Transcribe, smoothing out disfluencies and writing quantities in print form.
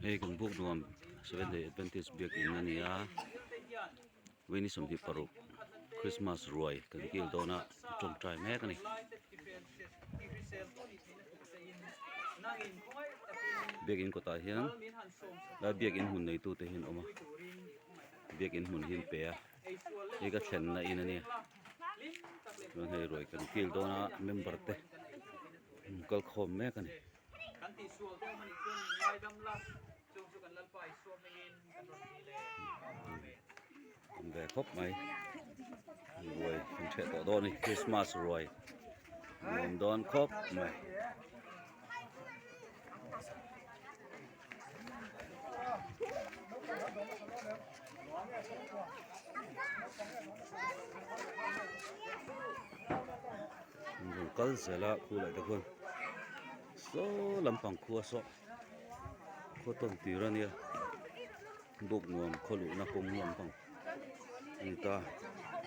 Hei kan buk nuam Seventh Day Adventist biakin a ni a Vawini 26 Christmas ruai kan kil dawn a tawngtai mek a ni. Biakin kawtah hian lai biakin hmun neitu te hi an awm a biakin hmun hi an pe a hei ka thlenna in a nia chuan hei ruai kan kil dawn a member te an kal khawm mek a ni. Kan tihsual deuh a nih chuan min ngaidam la, chung chu kan Lalpa Isua hmingin kan rawn ti leh. Amen. Awm ve khawp mai. Ruai kan ṭheh tawh dawn a ni. Christmas ruai nuam dawn khawp mai. An rawn kal zel a khu leh te khuan saw lampang khua saw khaw tawn tir a nia buk nuam khaw luhna kawng lampang a ni ta.